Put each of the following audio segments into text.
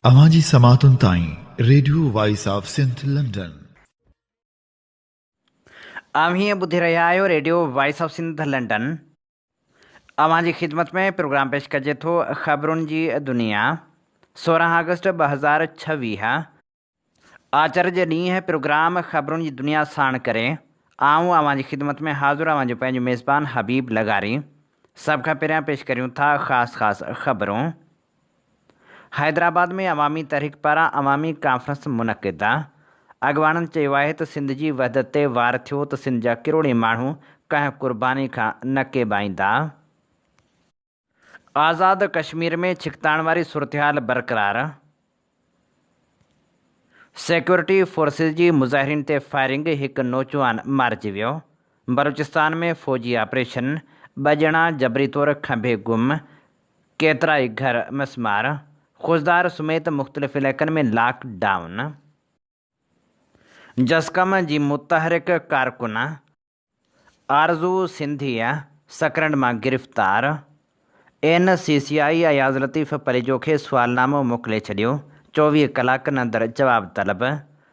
اوهان جي سماعتن تائين radio voice of Sindh London. اوهين ٻڌي رهيا آهيو radio voice of Sindh London. اوهان جي خدمت ۾ پروگرام پيش ڪجي ٿو خبرن جي دنيا 16 آگسٽ 2026 آچر جي ڏينهن پروگرام خبرن جي دنيا ساڻ ڪري آئون اوهان جي خدمت ۾ حاضر اوهان جو پنهنجو ميزبان حبيب لغاري سڀ کان پهريان پيش ڪريون ٿا خاص خاص خبرون. حيدرآباد ۾ عوامي تحريڪ پاران عوامي ڪانفرنس منعقد، اڳواڻن چيو آهي ته سنڌ جي وحدت تي وار ٿيو ته سنڌ جا ڪروڙين ماڻهو ڪنهن قرباني کان نه ڪيٻائيندا. آزاد ڪشمير ۾ ڇڪتاڻ واري صورتحال برقرار، سيڪيورٽي فورسز جي مظاهرين تي فائرنگ، هڪ نوجوان مارجي ويو، بلوچستان ۾ فوجي آپريشن، ٻه ڄڻا جبري طور کنڀي گم، ڪيترائي گهر مسمار، خضدار سميت مختلف علائقن ۾ لاڪ ڊائون. جسقم جي متحرڪ ڪارڪن آرزو سنڌي سڪرنڊ مان گرفتار، N C C I Ayaz Latif Palijo کي سوالنامو موڪلي ڇڏيو، 24 ڪلاڪن اندر جواب طلب،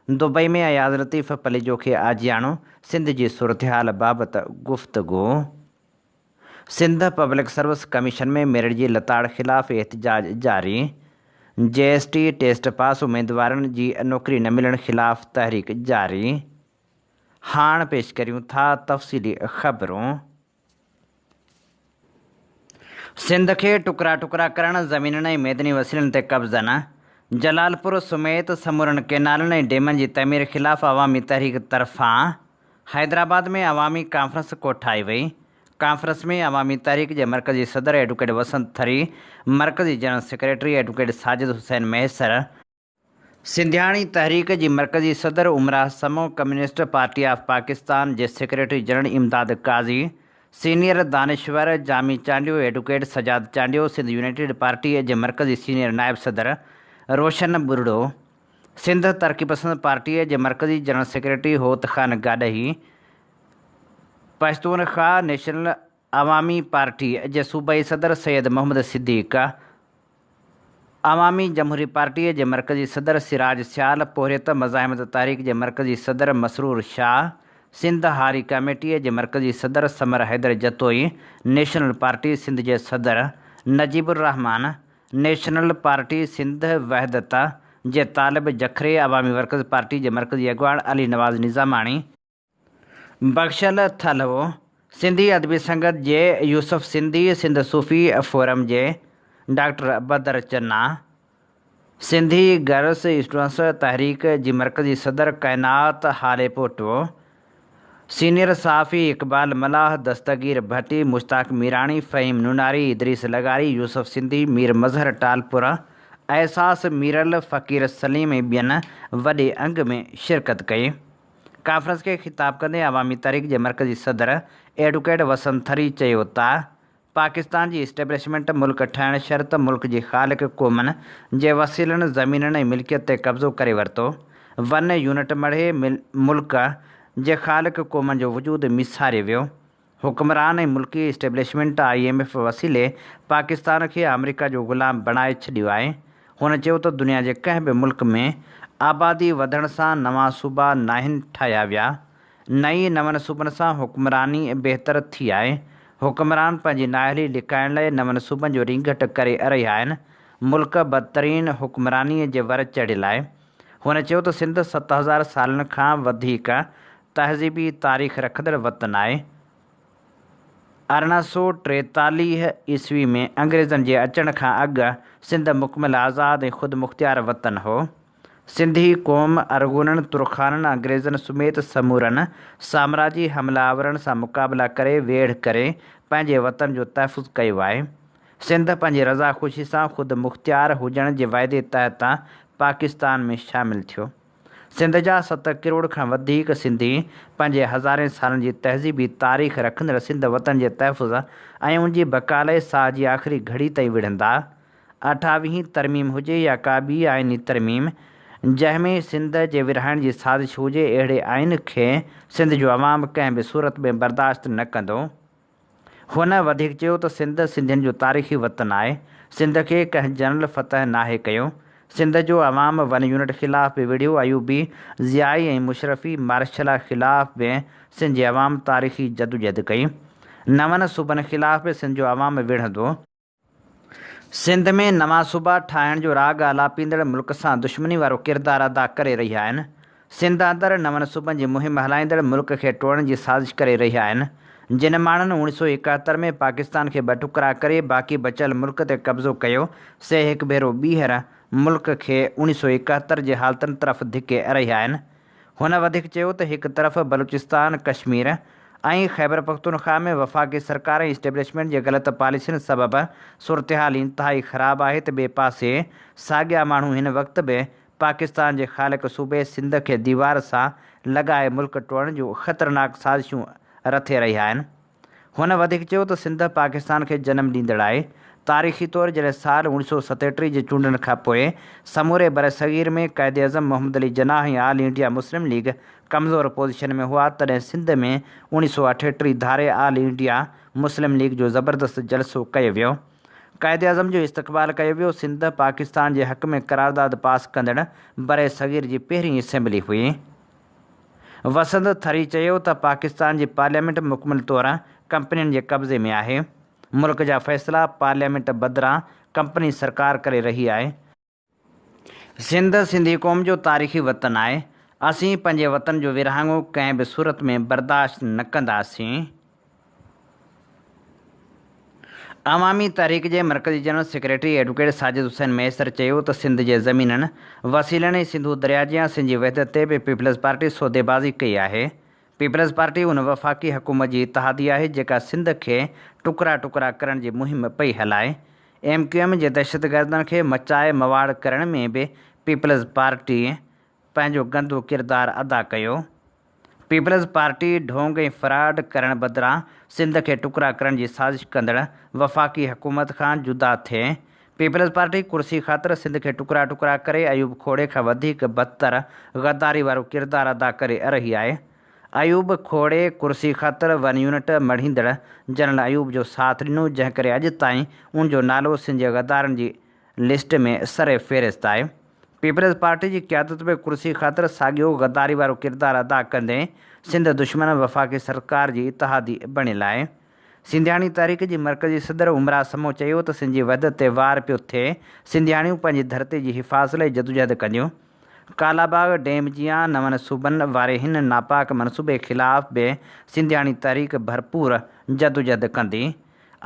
دبئي ۾ اياز لطيف پليجو کي آجياڻو، سنڌ جي صورتحال بابت گفتگو. Sindh public service commission ۾ merit جي لتاڙ خلاف احتجاج جاري، جي ايس ٽي ٽيسٽ پاس اميدوارن جي نوڪري نه ملڻ خلاف تحريڪ جاري. هاڻ پيش ڪريون ٿا تفصيلي خبرون. سنڌ کي ٽڪرا ٽڪرا ڪرڻ، زمينن ۽ ميدني وسيلن تي قبضن، جلالپور سميت سمورن ڪئنالن ۽ ڊيمن جي تعمير خلاف عوامي تحريڪ طرفان حيدرآباد ۾ عوامي ڪانفرنس ڪوٺائي وئي. ڪانفرنس ۾ عوامي تحريڪ جي مرڪزي صدر ايڊوڪيٽ وسنت ٿري، مرڪزي general secretary advocate Sajid Hussain Mahesar, Sindhiani Tehreek جي مرڪزي صدر Umrah Samoon, communist party of Pakistan جي سيڪريٽري جنرل امداد قاضي، سينيئر دانشور Jami Chandio, advocate Sajjad Chandio, Sindh united party جي مرڪزي سينيئر نائب صدر روشن ٻرڙو، سنڌ ترقي پسند پارٽيء جي مرڪزي جنرل سيڪريٽري هوت خان گاڏهي، پشتونخواهه نيشنل عوامي پارٽيء جي صوبائي صدر سيد محمد صديق، عوامي جمهوري پارٽيء جي مرڪزي صدر سراج سيال، پورهيت مزاحمت تحريڪ جي مرڪزي صدر مسرور شاهه، سنڌ هاري ڪاميٽيء جي مرڪزي صدر ثمر حيدر جتوئي، نيشنل پارٽي سنڌ جي صدر نجيب الرحمان، نيشنل پارٽي سنڌ وحدت جي طالب جکري، عوامي ورڪرز پارٽي جي مرڪزي اڳواڻ علي نواز نظاماڻي، بخشل ٿلهو، سنڌي ادبي سنگت جي يوسف سنڌي، سنڌ صوفي فورم جي doctor Badar Channa, Sindhi girls students تحريڪ جي مرڪزي صدر ڪائنات هاليپوٽو، سينيئر صحافي اقبال ملاح، دستگير ڀٽي، مشتاق ميراڻي، فهيم نوناري، ادريس لغاري، يوسف سنڌي، مير مظهر ٽالپر، احساس ميرل، فقير سليم ۽ ٻين وڏي انگ ۾ شرڪت ڪئي. ڪانفرنس کي خطاب ڪندي عوامي تحريڪ جي مرڪزي صدر ايڊوڪيٽ وسند ٿري چيو ته پاڪستان جي اسٽيبلشمينٽ ملڪ ٺاهڻ شرط ملڪ جي خالق قومن جي وسيلن، زمينن ۽ ملڪيت تي قبضو ڪري ورتو. ون يونٽ مڙهي ملڪ جي خالق قومن جو وجود ميساري ويو. حڪمران ۽ ملڪي اسٽيبلشمينٽ I M F وسيلي پاڪستان کي آمريڪا جو غلام بڻائي ڇڏيو آهي. هن چيو ته دنيا جي ڪنهن به ملڪ ۾ آبادي وڌڻ سان نوان صوبا ناهن ٺاهيا ويا. نه ئي نون صوبن سان حڪمراني بهتر ٿي آهي. حڪمران پنهنجي نااهلي لڪائڻ لاء نون صوبن جو رينگٽ ڪري رهيا آهن. ملڪ بدترين حڪمراني جي ور چڙهيل آهي. هن چيو ته سنڌ 7000 سالن کان وڌيڪ تهذيبي تاريخ رکندڙ وطن آهي. 1843 عيسوي ۾ انگريزن جي اچڻ کان اڳ سنڌ مڪمل آزاد ۽ خودمختيار وطن هو. سنڌي قوم ارغونن، ترخانن، انگريزن سميت سمورن سامراجي حمله آورن سان مقابلا ڪري ويڙهه ڪري پنهنجي وطن جو تحفظ ڪيو آهي. سنڌ پنهنجي رضا خوشي سان خود مختيار هجڻ جي وعدي تحت پاڪستان ۾ شامل ٿيو. سنڌ جا ست ڪروڙ کان وڌيڪ سنڌي پنهنجي هزارين سالن جي تهذيبي تاريخ رکندڙ سنڌ وطن جي تحفظ ۽ ان جي بقا لئي ساهه جي آخري گهڙي تائين وڙهندا. اٺاويهين ترميم هجي يا ڪا ٻي آئيني ترميم جنهن ۾ سنڌ جي ورهائڻ جي سازش هجي اهڙي آئين کي سنڌ جو عوام ڪنهن به صورت ۾ برداشت نه ڪندو. هن وڌيڪ چيو ته سنڌ سنڌين جو تاريخي وطن آهي، سنڌ کي ڪنهن جنرل فتح ناهي ڪيو. سنڌ جو عوام ون يونٽ خلاف به وڙهيو، ايوبي، ضيائي ۽ مشرفي مارشلا خلاف به سنڌ جي عوام تاريخي جدوجهد ڪئي. نون صوبن خلاف به سنڌ جو عوام وڙهندو. سنڌ ۾ نوان صوبا ٺاهڻ جو راڳ آلاپيندڙ ملڪ سان دشمني وارو ڪردار ادا ڪري رهيا آهن. سنڌ اندر نون صوبن جي مهم هلائيندڙ ملڪ کي ٽوڙڻ جي سازش ڪري رهيا آهن. جن ماڻهن اوڻيھ سو ايڪاهتر ۾ پاڪستان کي ٻه ٽڪرا ڪري باقي بچيل ملڪ تي قبضو ڪيو سي هڪ ڀيرو ٻيهر ملڪ کي اوڻيھ سو ايڪاهتر جي حالتن طرف ڌڪي رهيا آهن. هن وڌيڪ چيو ته هڪ طرف بلوچستان، ڪشمير ۽ خيبرپختونخواهه ۾ وفاقي سرڪار ۽ اسٽيبلشمينٽ جي غلط پاليسين سبب صورتحال انتهائي خراب آهي ته ٻئي پاسي ساڳيا ماڻهو هن وقت به پاڪستان جي خالق صوبي سنڌ کي ديوار سان لڳائي ملڪ ٽوڙڻ جون خطرناڪ سازشون رٿي رهيا آهن. هن وڌيڪ چيو ته سنڌ پاڪستان کي جنم ڏيندڙ آهي، تاريخي طور جڏهن سال اوڻيھ سؤ ستيٽيھ جي چونڊن کانپوء سموري برصغير ۾ Quaid-e-Azam Muhammad Ali Jinnah ۽ All India Muslim League ڪمزور پوزيشن ۾ هئا تڏهن سنڌ ۾ اوڻيھ سؤ اٺيٽيھ ڌاري آل انڊيا مسلم ليگ جو زبردست جلسو ڪيو ويو قائداعظم جو استقبال ڪيو ويو سنڌ پاڪستان جي حق ۾ قرارداد پاس ڪندڙ برصغير جي پهرين اسيمبلي هئي. وسند ٿري چيو ته پاڪستان جي پارليامينٽ مڪمل طور ڪمپنين جي قبضي ۾ آهي، ملڪ جا فيصلا پارليامينٽ بدران ڪمپني سرڪار ڪري رهي آهي، سنڌ سنڌي قوم جو تاريخي وطن آهي، اسين پنهنجي وطن جو ورهاڱو ڪنهن به صورت ۾ برداشت نه ڪنداسين. عوامي تحريڪ جي مرڪزي general secretary advocate Sajid Hussain Mahesar چيو ته سنڌ جي زمينن، وسيلن ۽ سنڌو درياء جيان سنڌ جي وحدت تي به پيپلز پارٽي سوديبازي ڪئي آهي. پيپلز پارٽي ان وفاقي حڪومت جي اتحادي آهي جيڪا سنڌ کي ٽڪرا ٽڪرا ڪرڻ جي مهم پئي هلائي. ايم ڪيو ايم جي دهشتگردن کي مچائي مواڙ ڪرڻ ۾ به پيپلز پارٽي پنهنجو گندو ڪردار ادا ڪيو. پيپلز پارٽي ڍونگ ۽ فراڊ ڪرڻ بدران سنڌ کي ٽڪرا ڪرڻ جي سازش ڪندڙ وفاقي حڪومت کان جدا ٿئي. پيپلز پارٽي ڪرسي خاطر سنڌ کي ٽڪرا ٽڪرا ڪري ايوب کوڙي کان وڌيڪ بدتر غداري وارو ڪردار ادا ڪري رهي آهي. ايوب کوڙي ڪرسي خاطر ون يونٽ مڙهيندڙ جنرل ايوب جو ساٿ ڏنو جنهن ڪري اڄ تائين ان جو نالو سنڌ جي غدارن جي لسٽ ۾ سر فهرست آهي. پيپلز پارٽي جي قيادت به ڪرسي خاطر ساڳيو غداري وارو ڪردار ادا ڪندي سنڌ دشمن وفاقي سرڪار جي اتحادي بڻيل آهي. سنڌياڻي تحريڪ جي مرڪزي صدر عمرا سمون چيو ته سنڌ جي وحدت تي وار پيو ٿئي، سنڌياڻيون پنهنجي ڌرتي جي حفاظت لاء جدوجهد ڪنديون. ڪالاباغ ڊيم جيان نون صوبن واري هن ناپاڪ منصوبي خلاف به سنڌياڻي تحريڪ ڀرپور جدوجهد ڪندي.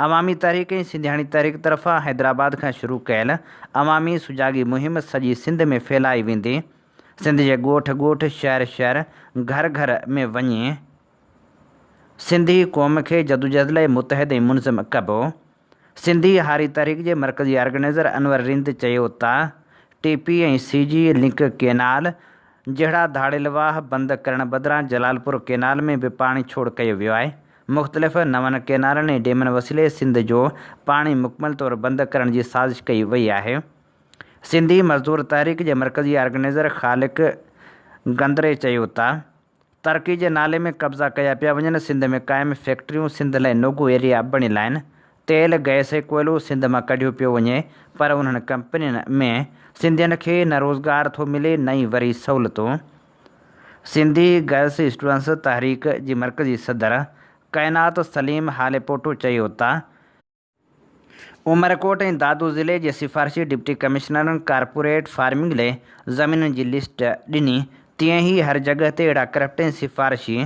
عوامي تحريڪ ۽ سنڌياڻي تحريڪ طرفان حيدرآباد کان شروع ڪيل عوامي سجاڳي مهم سڄي سنڌ ۾ ڦهلائي ويندي. سنڌ جي ڳوٺ ڳوٺ، شهر شهر، گهر گهر ۾ وڃي سنڌي قوم کي جدوجهد لاء متحد ۽ منظم ڪبو. سنڌي هاري تحريڪ جي مرڪزي آرگنائيزر انور رند چيو ته T P ۽ C G link canal جهڙا ڌاڙيل واهه بند ڪرڻ بدران جلالپور ڪينال ۾ به پاڻي ڇوڙ ڪيو ويو آهي. مختلف نون ڪينالن ۽ ڊيمن وسيلي سنڌ جو پاڻي مڪمل طور بند ڪرڻ جي سازش ڪئي وئي آهي. سنڌي مزدور تحريڪ جي مرڪزي آرگنائيزر خالق گندري چيو ته ترقي جي نالي ۾ قبضا ڪيا پيا وڃن، سنڌ ۾ قائم فيڪٽريون سنڌ لاء نوگو ايريا بڻيل آهن، تيل، گئس ۽ ڪوئلو سنڌ مان ڪڍيو پيو وڃي پر انهن ڪمپنين ۾ سنڌين کي نه روزگار ٿو ملي نه ئي وري سهولتون. سنڌي گرلس اسٽوڊنٽس تحريڪ جي مرڪزي صدر ڪائنات سليم هاليپوٽو چيو ته، عمرڪوٽ ۽ دادو ضلعي جي سفارشي ڊپٽي ڪمشنرن ڪارپوريٽ فارمنگ لئي زمينن جي لسٽ ڏني تيئن ئي هر جڳهه تي اهڙا ڪرپٽ ۽ سفارشي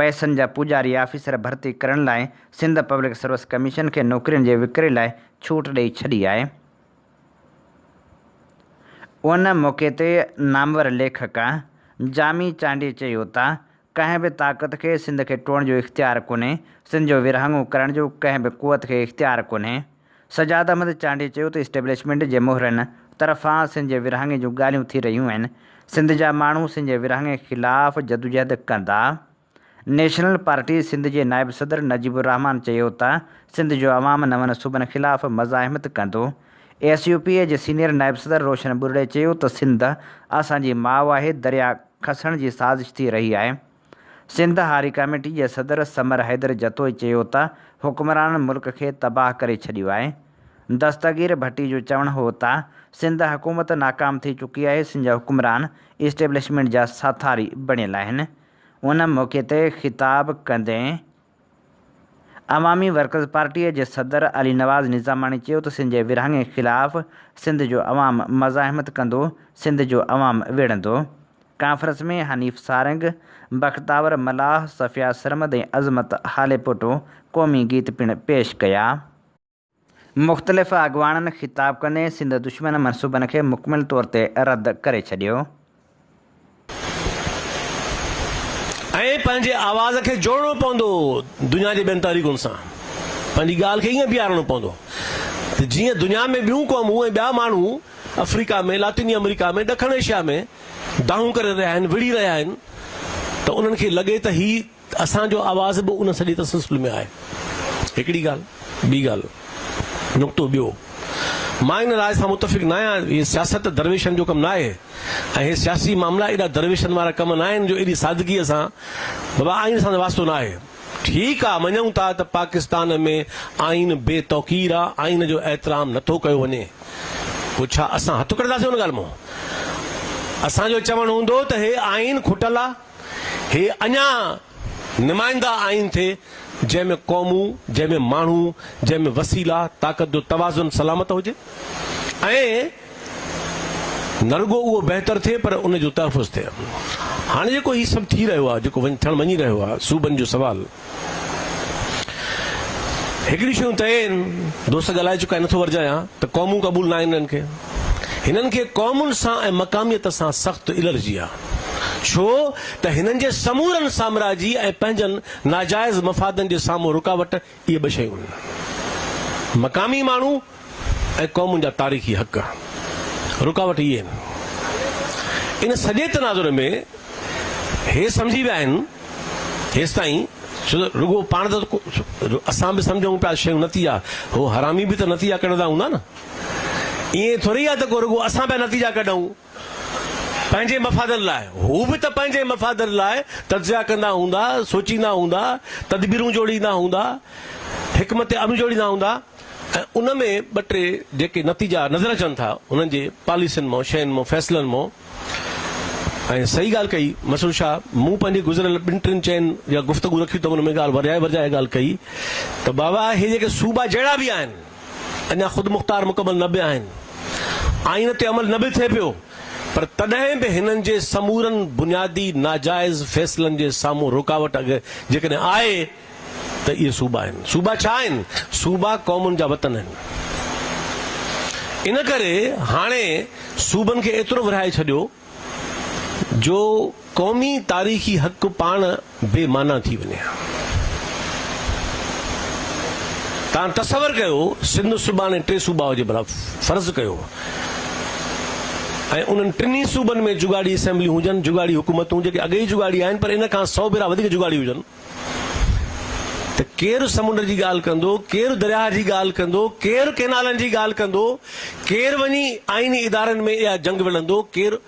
پئسن جا پوڄاري آفيسر ڀرتي ڪرڻ لاء سنڌ پبلڪ سروس ڪميشن کي نوڪرين جي وڪري لاء ڇوٽ ڏئي ڇڏي آهي. ان موقعي تي نامور ليکڪ جامي چانڊيي چيو ته ڪنهن به طاقت کي سنڌ کي ٽوڙڻ جو اختيار ڪونهي، سنڌ جو ورهاڱو ڪرڻ جو ڪنهن به قوت کي اختيار ڪونهي. سجاد احمد چانڊيي چيو ته اسٽيبلشمينٽ جي مهرن طرفان سنڌ جي ورهاڱي جون ڳالهيون ٿي رهيون آهن، سنڌ جا ماڻهو سنڌ جي ورهاڱي خلاف جدوجهد ڪندا. نيشنل پارٽي سنڌ جي نائب صدر نجيب الرحمان چيو ته سنڌ جو عوام نون صوبن خلاف مزاحمت ڪندو. ايس يو پي جي سينيئر نائب صدر روشن ٻرڙي چيو ته سنڌ اسان جي ماء آهي، دريا کسڻ جي سازش ٿي رهي آهي. سنڌ هاري ڪاميٽي جي صدر ثمر حيدر جتوئي چيو ته حڪمرانن ملڪ کي تباهه ڪري ڇڏيو آهي. دستگير ڀٽي جو چوڻ هو ته سنڌ حڪومت ناڪام ٿي چڪي آهي، سنڌ جا حڪمران اسٽيبلشمينٽ جا ساٿاري بڻيل آهن. ان موقعي تي خطاب ڪندي عوامي ورڪرز پارٽيء جي صدر علي نواز نظاماڻي چيو ته سنڌ جي ورهاڱي خلاف سنڌ جو عوام مزاحمت ڪندو، سنڌ جو عوام وڙهندو. ڪانفرنس ۾ حنيف سارنگ، بختاور ملاح، صفيه سرمد ۽ عظمت هاليپوٽو قومي گيت پڻ پيش ڪيا. مختلف اڳواڻن خطاب ڪندي سنڌ دشمن منصوبن کي مڪمل طور تي رد ڪري ڇڏيو. ۽ پنهنجي آواز کي جوڙڻو پوندو دنيا جي ٻين تحريڪن سان، پنهنجي ڳالهه کي ائين بيهارڻو پوندو ته جيئن دنيا ۾ ٻيون قومون ۽ ٻيا ماڻهو آفريڪا ۾، لاطيني آمريڪا ۾، ڏکڻ ايشيا ۾ دانهون ڪري رهيا آهن، وڙهي رهيا آهن ته انهن کي لڳي ته هي اسان جو آواز به ان سڄي تسلسل ۾ آهي. هڪڙي ڳالهه. ٻي ڳالهه، نقطو ٻيو، مان ان راء سان متفق ناهيان، هي سياست درويشن جو ڪم ناهي ۽ هي سياسي معاملا ايڏا درويشن وارا ڪم ناهن جو ايڏي سادگيء سان بابا آئين سان ته واسطو ناهي. ٺيڪ آ مڃون ٿا ته پاڪستان ۾ آئين بي توقير آ، آئين جو احترام نٿو ڪيو وڃي، پوء ڇا اسان هٿ ڪڍنداسين ان ڳالهه مان؟ اسان جو چوڻ هوندو ته هي آئين کٽل آ، هي اڃا نمائنده آئين ٿئي جنهن ۾ قومون، جنهن ۾ ماڻهو، جنهن ۾ وسيلا، طاقت جو توازن سلامت هجي ۽ نه رڳو اهو بهتر ٿئي پر ان جو تحفظ ٿئي. هاڻي جيڪو هي سڀ ٿي رهيو آهي، جيڪو ٿيڻ وڃي رهيو آهي، صوبن جو سوال، هڪڙي شيون طئي آهن، دوست ڳالهائي چڪا آهن نٿو ورجايان ته قومون قبول ناهن هنن کي. هنن کي قومن سان ۽ مقاميت سان سخت الرجي آهي. ڇو ته هنن جي سمورن سامراجي ۽ پنهنجن ناجائز مفادن جي سامهون رڪاوٽ اهي ٻه شيون آهن. مقامي ماڻهو ۽ قومن جا تاريخي حق. رڪاوٽ اهي آهن. ان سڄي تناظر ۾ هي سمجهي ويا آهن هيستائين ڇو ته رڳو پاڻ ته اسان به سمجهون پيا شيون نتيجا هو حرامي به ته نتيجا ڪڍندا هوندا نه. ائين ٿوري آهي ته ڪو رڳو اسان پيا نتيجا ڪڍون پنهنجي مفادن لاء. هو به ته پنهنجي مفادن لاء تجزيا ڪندا هوندا، سوچيندا هوندا، تدبيرون جوڙيندا هوندا، حڪمت عملي جوڙيندا هوندا ۽ ان ۾ ٻه ٽي جيڪي نتيجا نظر اچن ٿا انهن جي پاليسين مان، شين مان، فيصلن مان ۽ صحيح ڳالهه ڪئي مسرور شاهه مون پنهنجي گذريل ٻن ٽن چئن جا گفتگو رکيون ته ان ۾ ڳالهه ورجائي ورجائي ڳالهه ڪئي ته بابا هي جيڪي صوبا جهڙا به آهن اڃا خودمختار مڪمل نه به آهن، آئين تي عمل نه به ٿئي پيو پر تڏهن به هنن جي سمورن بنيادي ناجائز فيصلن جي سامهون رڪاوٽ جيڪڏهن آهي ته اهي صوبا آهن. صوبا ڇا آهن؟ صوبا قومن جا وطن آهن. ان ڪري هاڻي صوبن کي ايترو ورهائي ڇڏيو جو قومي تاريخي حق پاڻ بي معنيٰ ٿي وڃي. توهان تصور ڪيو سنڌ سڀاڻي ٽي صوبا هجي ڀلا فرض ڪيو ۽ انهن ٽنهي صوبن ۾ جڳاڙي اسيمبليون هجن، جڳاڙي حڪومتون جيڪي اڳي ئي جڳاڙي آهن پر ان کان سئو ڀيرا وڌيڪ جڳاڙي هجن ته ڪير سمنڊ جي ڳالهه ڪندو، ڪير درياهه جي ڳالهه ڪندو، ڪير ڪينالن جي ڳالهه ڪندو، ڪير وڃي آئيني ادارن ۾ اها جنگ وڙهندو، ڪير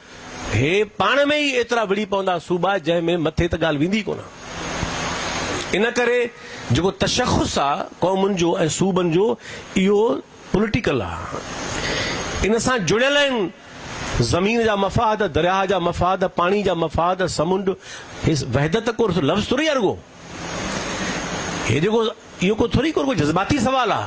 هي پاڻ ۾ ئي ايترا وڙهي پوندا صوبا جنهن ۾ مٿي ته ڳالهه ويندي ڪونه. ان ڪري جيڪو تشخص آ قومن جو ۽ صوبن جو اهو پوليٽيڪل آ. ان سان جڙيل آهن زمين جا مفاد، درياهه جا مفاد، پاڻي جا مفاد، سمنڊ، هي وحدت ڪو لفظ ٿوري آ رڳو. هي جيڪو اهو ڪو ٿوري ڪو رڳو جذباتي سوال آ.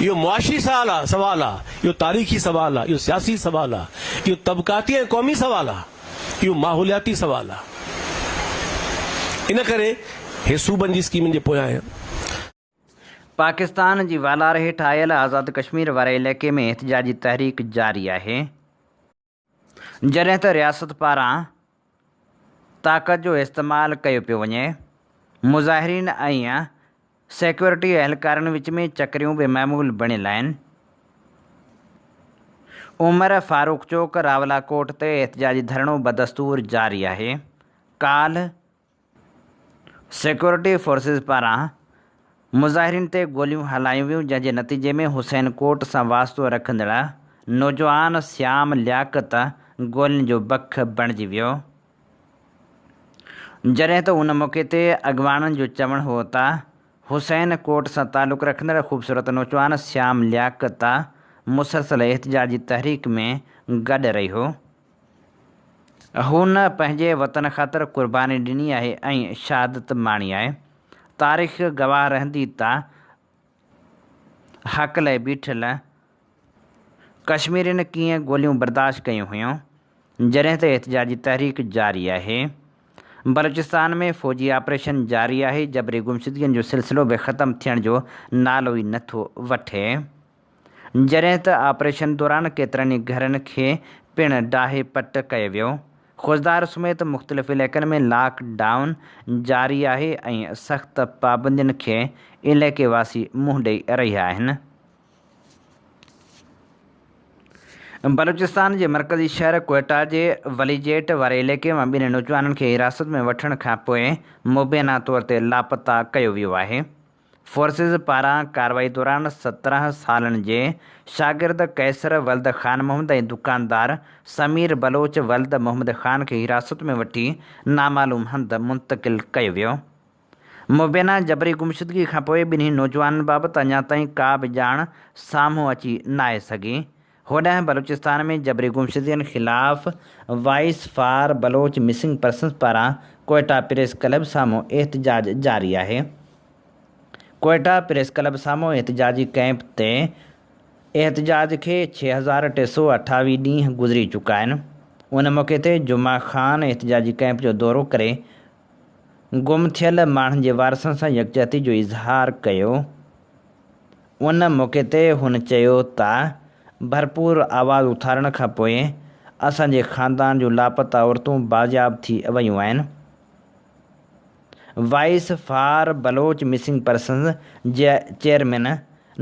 اهو معاشي سوال آ، سوال آ، اهو تاريخي سوال آ، اهو سياسي سوال آ، اهو طبقاتي ۽ قومي سوال آ، اهو ماحولياتي سوال آ. ان ڪري هي صوبن جي اسڪيمن جي پويان آهي. پاڪستان جي والار هيٺ آيل آزاد ڪشمير واري علائقي ۾ احتجاجي تحريڪ جاري آهي، جڏهن ته رياست پاران طاقت جو استعمال ڪيو پيو وڃي، مظاهرين ۽ سيڪيورٽي اهلڪارن وچ ۾ چڪريون به معمول بڻيل آهن. عمر فاروق چوڪ راولا ڪوٽ تي احتجاجي ڌرڻو بدستور جاري آهي، ڪالهه سيڪيورٽي فورسز پاران مظاهرين تي گوليون هلايون ويون جنهن جي نتيجي ۾ حسين ڪوٽ سان واسطو رکندڙ نوجوان سيام لياقت گولين جو بک بڻجي ويو جڏهن ته ان موقعي تي اڳواڻن جو چوڻ هو ته حسين ڪوٽ سان تعلق رکندڙ خوبصورت نوجوان سيام لياقت مسلسل احتجاجي تحريڪ ۾ گڏ رهيو. هن پنهنجي وطن خاطر قرباني ڏني آهي ۽ شهادت ماڻي آهي. تاريخ گواهه رهندي ته حق لئه بيٺل ڪشميرين ڪيئن گوليون برداشت ڪيون هيون، جڏهن ته احتجاجي تحريڪ جاري آهي. بلوچستان ۾ فوجي آپريشن جاري آهي، جبري گمشدگين جو سلسلو به ختم ٿيڻ جو نالو ئي نٿو وٺي. جڏهن ته آپريشن دوران ڪيترن ئي گهرن کي پڻ ڊاهي پٽ ڪيو ويو. خضدار سميت مختلف علائقن ۾ لاڪ ڊائون جاري آهي ۽ سخت پابندين کي علائقي واسي منهن ڏئي رهيا آهن. بلوچستان جي مرڪزي شهر ڪوئيٽا جي وليجيٽ واري علائقي مان ٻن نوجوانن کي حراست ۾ وٺڻ کانپوء مبينا طور تي لاپتا ڪيو ويو آهي. فورسز پاران ڪارروائي دوران 17 سالن جي شاگرد قيصر ولد خان محمد ۽ دڪاندار سمير بلوچ ولد محمد خان کي حراست ۾ وٺي نامعلوم هنڌ منتقل ڪيو ويو. مبينا جبري گمشدگي کانپوء ٻنهي نوجوانن بابت اڃا تائين ڪا به ڄاڻ سامهون اچي ناهي سگهي. هوڏانهن بلوچستان ۾ جبري گمشدگين خلاف voice for Baloch missing persons پاران ڪوئيٽا پريس ڪلب سامهون احتجاج جاري آهي. ڪوئيٽا پريس ڪلب سامهون احتجاجي ڪئمپ تي احتجاج کي 6328 ڏينهن گذري چڪا آهن. ان موقعي تي جمعه خان احتجاجي ڪئمپ جو دورو ڪري گم ٿيل ماڻهن جي وارثن سان يڪجهتي جو اظهار ڪيو. ان موقعي تي هن چيو ته ڀرپور آواز اٿارڻ کانپوء اسان جي خاندان جون لاپتا عورتون بازياب ٿي ويون آهن. Voice for Baloch missing persons جي چيئرمين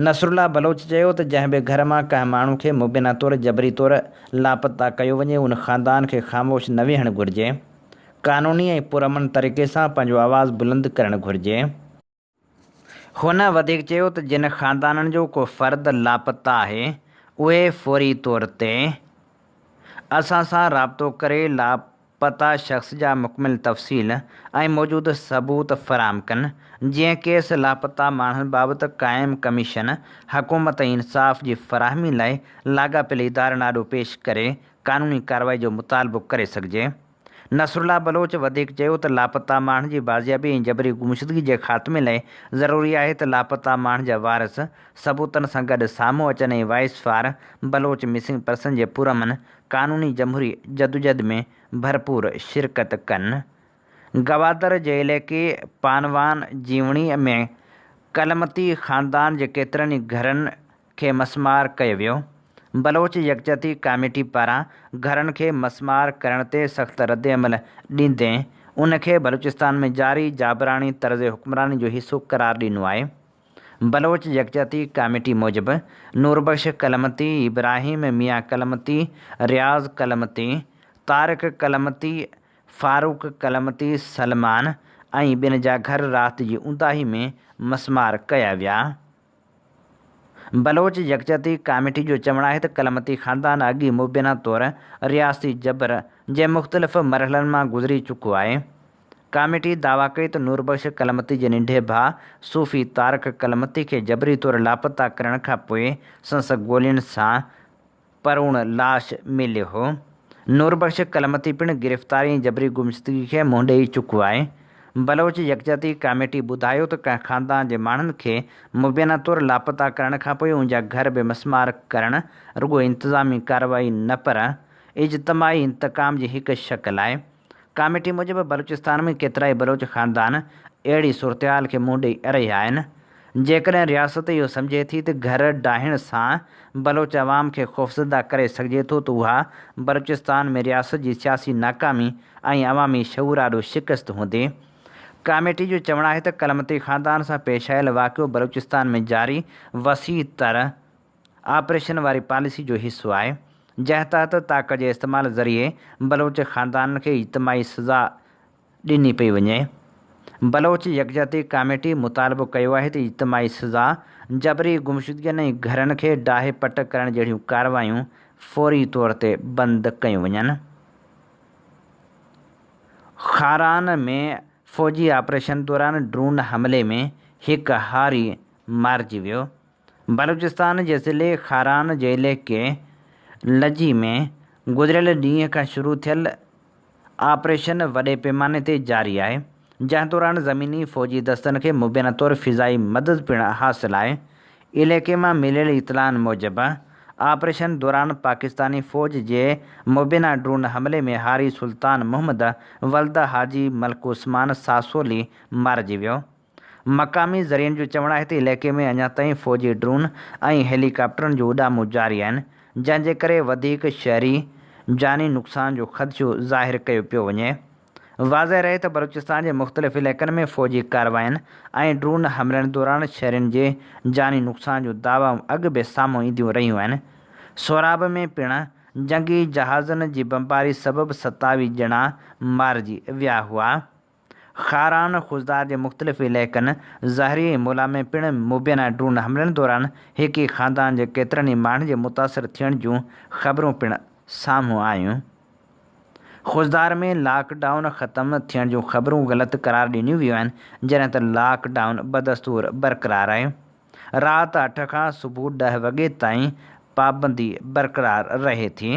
نصرالله بلوچ چيو ته جنهن به گهر مان ڪنهن ماڻهو کي مبينا طور جبري طور لاپتا ڪيو وڃي ان خاندان کي خاموش نه ويهڻ گهرجي، قانوني ۽ پرامن طريقي سان پنهنجو آواز بلند ڪرڻ گهرجي. هن وڌيڪ چيو ته جن خاندانن جو ڪو فرد لاپتا آهي اهي فوري طور تي اسان سان رابطو ڪري لاپتا شخص جا مڪمل تفصيل ۽ موجود ثبوت فراهم ڪن جيئن ڪيس لاپتا ماڻهن بابت قائم ڪميشن حڪومت ۽ انصاف جي فراهمي لاء لاڳاپيل ادارن آڏو پيش ڪري قانوني ڪارروائي جو مطالبو ڪري سگهجي. نصرالله بلوچ وڌيڪ چيو ته لاپتا ماڻهن جي بازيابي ۽ جبري گمشدگي جي خاتمي لاء ضروري آهي ته لاپتا ماڻهن جا وارث ثبوتن سان گڏ سامهون اچن ۽ voice for Baloch missing person جي پرامن قانوني جمهوري جدوجهد ۾ ڀرپور شرڪت ڪن. گوادر جي علائقي پانوان جيوڻي ۾ ڪلمتي خاندان جي ڪيترن ئي گهرن کي مسمار ڪيو ويو. بلوچ يڪجهتي ڪاميٽي پاران گهرن کي مسمار ڪرڻ تي سخت ردعمل ڏيندي ان کي بلوچستان ۾ جاري جابراڻي طرز حڪمراني جو حصو قرار ڏنو آهي. بلوچ يڪجهتي ڪاميٽي موجب نوربخش ڪلمتي، ابراهيم ميان ڪلمتي، رياض ڪلمتي، طارق ڪلمتي، فاروق ڪلمتي، سلمان ۽ ٻين جا گهر رات جي اونداهي ۾ مسمار ڪيا ويا. بلوچ يڪجهتي ڪاميٽي جو چوڻ آهي ته ڪلمتي خاندان اڳ ئي مبينا طور رياستي جبر جي مختلف مرحلن مان گذري چڪو آهي. ڪاميٽي دعويٰ ڪئي ته نور بخش ڪلمتي جي ننڍي ڀاء صوفي طارق ڪلمتي کي جبري طور لاپتا ڪرڻ کانپوء سندس گولين سان پروڻ لاش مليو هو. نور بخش ڪلمتي پڻ گرفتاري ۽ جبري گمشدگي کي منهن ڏئي چڪو آهي. بلوچ يڪجهتي ڪاميٽي ٻڌايو ته ڪنهن خاندان جي ماڻهن کي مبينا طور لاپتا ڪرڻ کانپوء ان جا گهر به مسمار ڪرڻ رڳو انتظامي ڪارروائي نه پر اجتماعي انتقام جي هڪ شڪل آهي. ڪاميٽي موجب بلوچستان ۾ ڪيترائي بلوچ خاندان اهڙي صورتحال کي منهن ڏئي رهيا آهن. جيڪڏهن رياست اهو سمجهي ٿي ته گهر ڊاهڻ سان بلوچ عوام کي خوفزده ڪري سگهجي ٿو ته اها بلوچستان ۾ رياست جي سياسي ناڪامي ۽ عوامي شعور آڏو شڪست هوندي. ڪاميٽي جو چوڻ آهي ته ڪلمتي خاندان سان پيش آيل واقعو بلوچستان ۾ جاري وسيع تر آپريشن واري پاليسي جو حصو آهي، جنهن تحت طاقت جي استعمال ذريعي بلوچ خاندانن کي اجتماعي سزا ڏني پئي وڃي. بلوچ يڪجهتي ڪاميٽي مطالبو ڪيو آهي ته اجتماعي سزا، جبري گمشدگين ۽ گهرن کي ڊاهي پٽ ڪرڻ جهڙيون ڪارروايون فوري طور تي بند ڪيون وڃن. خاران ۾ فوجي آپريشن دوران ڊرون حملي ۾ هڪ هاري مارجي ويو. بلوچستان جي ضلعي خاران جي علائقي لجي ۾ گذريل ڏينهن کان شروع ٿيل آپريشن وڏي پيماني تي جاري آهي، جنهن دوران زميني فوجي دستن کي مبينا طور فضائي مدد پڻ حاصل آهي. علائقي مان مليل اطلاعن موجب، آپريشن دوران پاڪستاني فوج جي مبينا ڊرون حملي ۾ هاري سلطان محمد ولد حاجي ملڪ عثمان ساسولي مارجي ويو. مقامي ذريعن جو چوڻ آهي ته علائقي ۾ اڃا تائين فوجي ڊرون ۽ هيلي ڪاپٽرن جون اڏامون جاري آهن، جنهن جي ڪري وڌيڪ شهري جاني نقصان جو خدشو ظاهر ڪيو پيو وڃي. واضح رهي ته بلوچستان جي مختلف علائقن ۾ فوجي ڪاررواين ۽ ڊرون حملن دوران شهرين جي جاني نقصان جون دعوائون اڳ به سامهون اينديون رهيون آهن. سوراب ۾ پڻ جنگي جهازن جي بمباري سبب 27 ڄڻا مارجي ويا هئا. خاران، خضدار جي مختلف علائقن زهري ۽ مولا ۾ پڻ مبينا ڊرون حملن دوران هڪ ئي خاندان جي ڪيترن ئي ماڻهن جي متاثر ٿيڻ جون خبرون پڻ سامهون آيون. خضدار ۾ لاڪ ڊائون ختم ٿيڻ جون خبرون غلط قرار ڏنيون ويون آهن، جڏهن ته لاڪ ڊائون بدستور برقرار آهي. رات اٺ کان صبح ڏهه وڳي تائين پابندي برقرار رهي ٿي.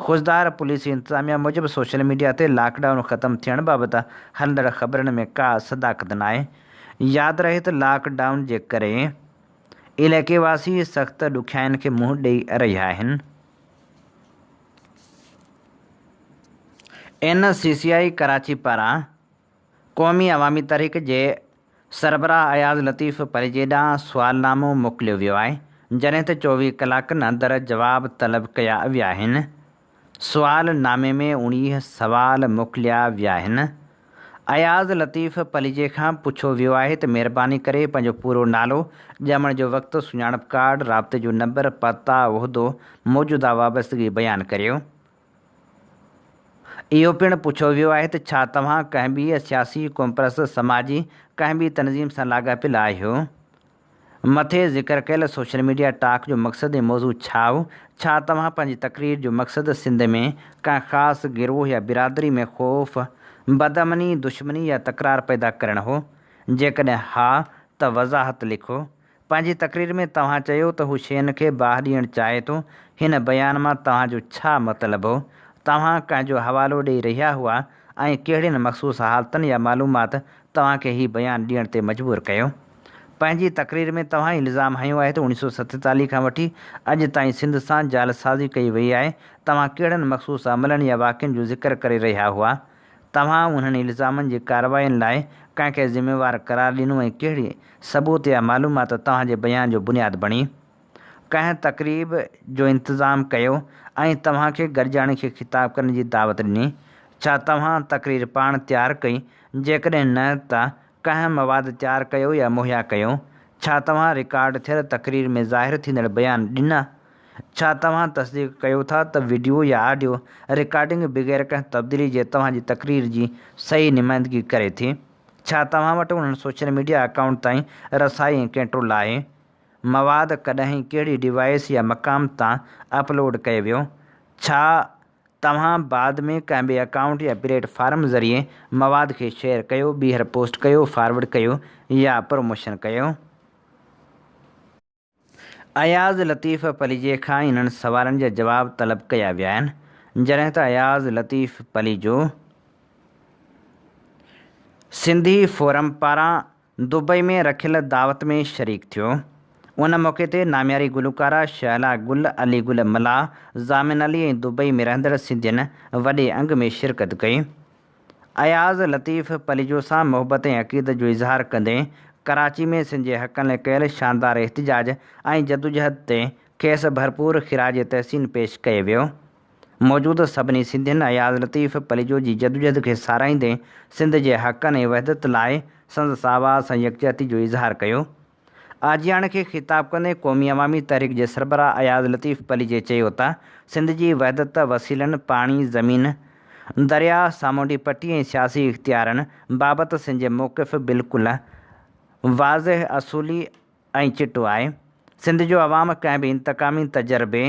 خضدار پوليس انتظاميا موجب سوشل ميڊيا تي لاڪ ڊائون ختم ٿيڻ بابت هلندڙ خبرن ۾ ڪا صداقت ناهي. ياد رهي ته لاڪ ڊائون جي ڪري علائقي واسي سخت ڏکيائين کي منهن ڏئي رهيا آهن. اين سي سي آء ڪراچي پاران قومي عوامي تحريڪ جي سربراهه اياز لطيف پليجي ڏانهن سوالنامو موڪليو ويو آهي، جڏهن ته 24 ڪلاڪن اندر جواب طلب ڪيا ويا آهن. سوال نامي ۾ 19 سوال موڪليا ويا آهن. اياز لطيف پليجي کان پڇيو ويو آهي ته مهرباني ڪري پنهنجو پورو نالو، ڄمڻ جو وقت، سڃاڻپ ڪارڊ، رابطي جو نمبر، پتا، عهدو، موجوده وابستگي بيان ڪريو. اهو پڻ پڇيو ويو آهي ته ڇا توهان ڪنهن ٻيء سياسي، قومپرست، سماجي ڪنهن ٻي تنظيم سان لاڳاپيل آهيو؟ مٿي ذڪر ڪيل سوشل ميڊيا ٽاڪ جو مقصد ۽ موضوع ڇا هو؟ ڇا توهان پنهنجي تقرير جو مقصد سنڌ ۾ ڪنهن خاص گروهه يا برادري ۾ خوف، بدامني، دشمني يا تڪرار پيدا ڪرڻ هو؟ جيڪڏهن ها ته وضاحت لکو. پنهنجي تقرير ۾ توهان چيو ته هو شين کي باهه ڏيڻ چاهي ٿو، هن بيان مان توهان جو ڇا مطلب هو؟ توهان ڪنهن جو حوالو ڏئي رهيا هئا ۽ ڪهڙين مخصوص حالتن يا معلومات توهان کي هي بيان ڏيڻ تي مجبور ڪيو؟ پنهنجي تقرير ۾ توهان الزام هنيو آهي ته 1947 کان وٺي اڄ تائين سنڌ سان جعلسازي ڪئي وئي آهي، توهان ڪهڙن مخصوص عملن يا واقعن جو ذڪر ڪري رهيا هئا؟ توهان انهن الزامن جي ڪاررواين لاء ڪنهن کي ذميوار قرار ڏنو ۽ ڪهڙي ثبوت يا معلومات توهان جي بيان جو بنياد بڻي؟ ڪنهن تقريب جو انتظام ڪيو ۽ توهان کي گڏجاڻي کي خطاب ڪرڻ جي دعوت ڏني؟ ڇا توهان تقرير پاڻ تيار ڪئي؟ جيڪڏهن نه ته ڪنهن مواد تيار ڪيو يا مهيا ڪيو؟ ڇا توهان رڪارڊ ٿيل تقرير ۾ ظاهر ٿيندڙ بيان ڏنا؟ ڇا توهان تصديق ڪيو ٿا ته وڊيو يا آڊيو رڪارڊنگ بغير ڪنهن تبديلي جي توهان جي تقرير جي صحيح نمائندگي ڪري ٿي؟ ڇا توهان وٽ انهن سوشل ميڊيا اڪائونٽ تائين رسائي ۽ ڪنٽرول آهي؟ مواد ڪڏهن ڪهڙي ڊوائيس يا مقام تان اپلوڊ ڪيو ويو؟ ڇا توهان بعد ۾ ڪنهن ٻئي اڪائونٽ يا پليٽ فارم ذريعي مواد کي شيئر ڪيو، ٻيهر پوسٽ ڪيو، فارورڊ ڪيو يا پروموشن ڪيو؟ اياز لطيف پليجي کان انهن سوالن جا جواب طلب ڪيا ويا آهن، جڏهن ته اياز لطيف پليجو سنڌي فورم پاران دبئي ۾ رکيل دعوت ۾ شريڪ ٿيو. ان موقعي تي نامياري گلوڪاره شهلا گل، علي گل ملاح، ضامن علي ۽ دبئي ۾ رهندڙ سنڌين وڏي انگ ۾ شرڪت ڪئي. اياز لطيف پليجو سان محبت ۽ عقيدت جو اظهار ڪندي ڪراچي ۾ سنڌ جي حقن لاء ڪيل شاندار احتجاج ۽ جدوجهد تي کيس ڀرپور خراج تحسين پيش ڪيو ويو. موجود سڀني سنڌين اياز لطيف پليجو جي جدوجهد کي ساراهيندي سنڌ جي حقن ۽ وحدت لاء سندس آواز سان يڪجهتي جو اظهار ڪيو. آجياڻي کي خطاب ڪندي قومي عوامي تحريڪ جي سربراهه اياز لطيف پليجي چيو ته سنڌ جي وحدت، وسيلن، پاڻي، زمين، درياء، سامونڊي پٽي ۽ سياسي اختيارن بابت سنڌ جي موقف بلڪل واضح، اصولي ۽ چٽو آهي. سنڌ جو عوام ڪنهن به انتقامي تجربي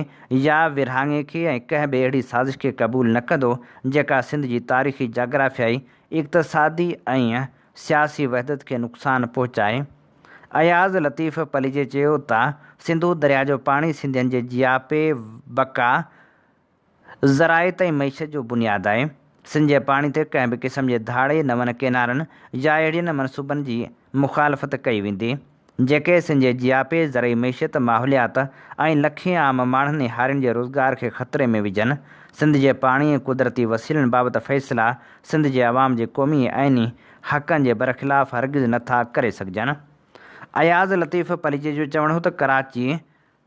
يا ورهاڱي کي ۽ ڪنهن به اهڙي سازش کي قبول نه ڪندو جيڪا سنڌ جي تاريخي، جاگرافيائي، اقتصادي ۽ سياسي وحدت کي نقصان پهچائي. اياز لطيف پليجي چيو ته سنڌو درياء جو پاڻي سنڌين جي جياپي، بقا، زراعت ۽ معيشت جو بنياد آهي. سنڌ جي پاڻي تي ڪنهن به قسم جي ڌاڙي، نون ڪئنالن يا اهڙين منصوبن جي مخالفت ڪئي ويندي، جيڪي سنڌ جي جياپي، زرعي معيشت، ماحوليات ۽ لکين عام ماڻهن ۽ هارين جي روزگار کي خطري ۾ وجهن. سنڌ جي پاڻي ۽ قدرتي وسيلن بابت فيصلا سنڌ جي عوام جي قومي ۽ آئيني حقن جي برخلاف هرگز نه ٿا ڪري سگهجن. اياز لطيف پليجي جو چوڻ هو ته ڪراچي